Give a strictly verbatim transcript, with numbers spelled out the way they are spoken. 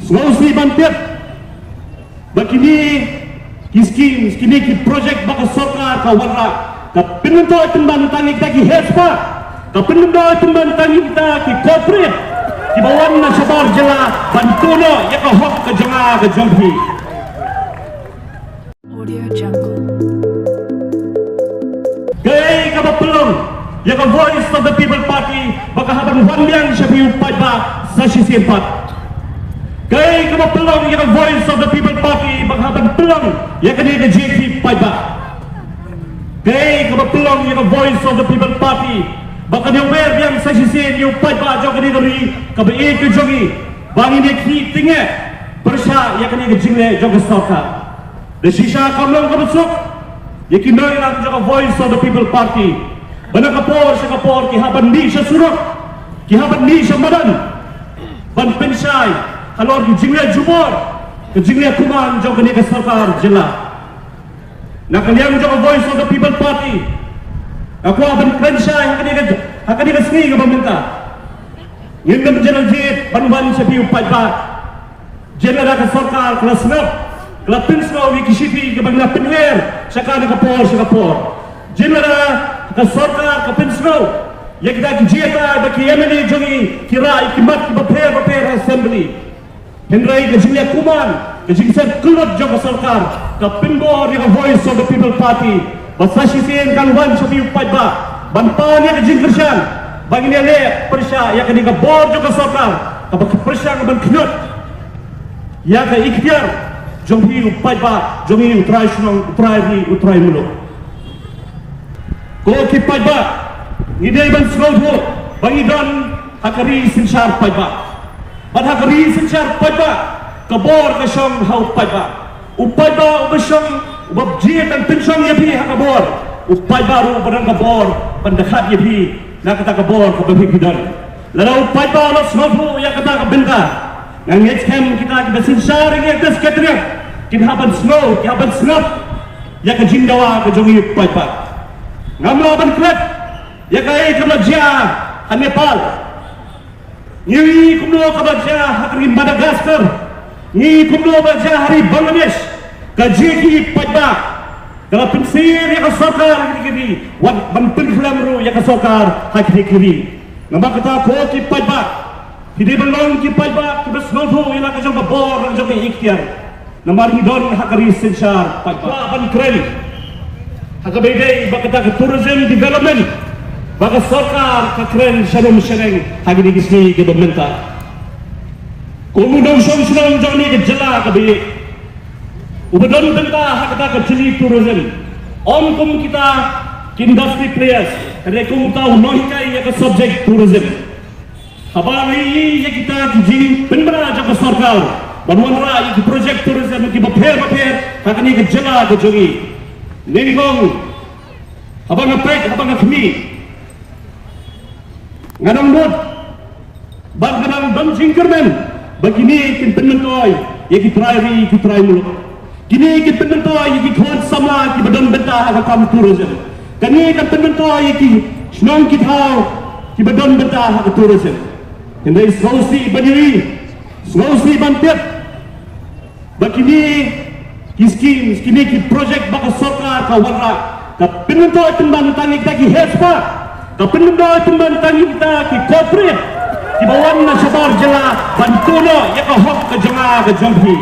Sngewsih ban tip ba kine ki schemes, kine ki project ba ka sorkar ka wanrah, ka pynmyntoi pynban tang ïa kita ki heh spah, ka pynmyntoi pynban tang ïa kita ki corporate kiba wan na shabar jylla ban tuh noh ïa ka hok ka jong nga ka jong phi. Audio Jungle. Kaei kaba pynlong ïa ka Voice of the People Party ba ka hap ban wan biang sha phi u paidbah sa shisien pat? Kaei kaba pynlong ïa ka Voice of the People Party ba ka hap ban pynlong ïa kane ka jingïakhih paidbah? Kaei kaba pynlong ïa ka Voice of the People Party ba kan ïawer biang sa shisien ïa u paidbah jong kane ka ri kaba ïeit ka jong ngi, ba ngin ïakhih tyngeh pyrshah ïa kane ka jingleh jong ka sorkar? Da shisha kam long kaba suk ïa ki nongïalam jong ka Voice of the People Party ba na ka por sha ka por ki hap ban mih sha surok, ki hap ban mih sha madan ban pynshai halor ki jingleh jubor, ka jingleh kuman jong kane ka sorkar jylla. Na ka liang jong ka Voice of the People Party, nga kwah ban kren shai ha kane ka, ha kane ka sngi kaba mynta. Ngim don jingjied ban wan sha phi u paidbah. Jin lada ka sorkar ka la sngap, ka la pynsngew ïa ki shithi kiba ngi la pynher sha ka na ka por sha ka por. Jin lada ka sorkar ka pynsngew ïa kita ki jingïatai ba ki M L A jong ngi ki rah ïa ki mat kiba pher ba pher ha assembly. Hynrei ka jingleh kuman, ka jingset kyllut jong ka sorkar ka pynbor ïa ka Voice of the People Party ba sa shisien kan wan sha phi u paidbah ban pan ïa ka jingkyrshan ba ngin ïaleh pyrshah ïa kane ka bor jong ka sorkar kaba pyrshang ban khñiot ïa ka iktiar jong phi u paidbah jong ngi, u trai shnong, u trai ri, u trai muluk. Ko ki paidbah, ngi dei ban sngewthuh ba ngi don ha ka ri synshar paidbah. Bad ha ka ri synshar paidbah, ka bor ka shong ha u paidbah. U paidbah uba shong, uba jied ban pynshong ïa phi ha ka bor, u paidbah ruh uba don ka bor ban dkhat ïa phi na kata ka bor kaba phi phi don. Lada u paidbah u la sngewthuh ïa kata ka bynta, nga ngeit skhem kita kiba synshar ïa ka Secretariat kin hap ban sngew, kin hap ban sngap ïa ka jingdawa ka jong ngi u paidbah. Ngam lah ban klet ïa kaei kaba jia ha Nepal. Ngi ïohi kumno kaba jia ha ka ri Madagascar. Ngi ïohi kumno ba jia ha ri Bangladesh. Ka jingïakhih paidbah ka la pynsyier ïa ka sorkar ha kine ki ri, wat ban pynkhlem ruh ïa ka sorkar ha kine ki ri. Namar kata ko ki paidbah, phi dei ban long ki paidbah kiba sngewthuh ïa la ka jong ka bor, la ka jong ka iktiar. Namar ngi don ha ka ri synshar paidbah. Ban kren ha kaba ïadei bad kata ka tourism development ba ka sorkar ka kren sharum shaneng ha kine ki sngi kiba mynta. Kum u nongshong shnong jong kane ka jylla kaba ïeit, uba don bynta ha kata ka jylliew tourism, ym kum kita ki industry players, hynrei kum uta u nonghikai ïa ka subject tourism. Haba ngi ïohi ïa kita ki jingpynbna jong ka sorkar ban wanrah ïa ki project tourism kiba pher bapher ha kane ka jylla ka jong ngi, nyngkong, haba nga peit, haba nga khmih, nga dang mut bad nga dang don jingkyrmen ba kine kin pynmyntoi ïa ki trai ri, ki trai muluk. Kine kin pynmyntoi ïa ki khun samla kiba don bynta ha ka kam tourism. Kane kan pynmyntoi ïa ki shnong ki thaw kiba don bynta ha ka tourism. Hynrei sngewsih ban ïohi, sngewsih ban tip ba kine ki schemes, kine ki project ba ka sorkar ka wanrah, ka pynmyntoi pynban tang ïa kita ki heh spah, ka pynmyntoi pynban tang ïa kita ki corporate kiba wan na shabar jylla ban tuh noh ïa ka hok ka jong nga ka jong phi.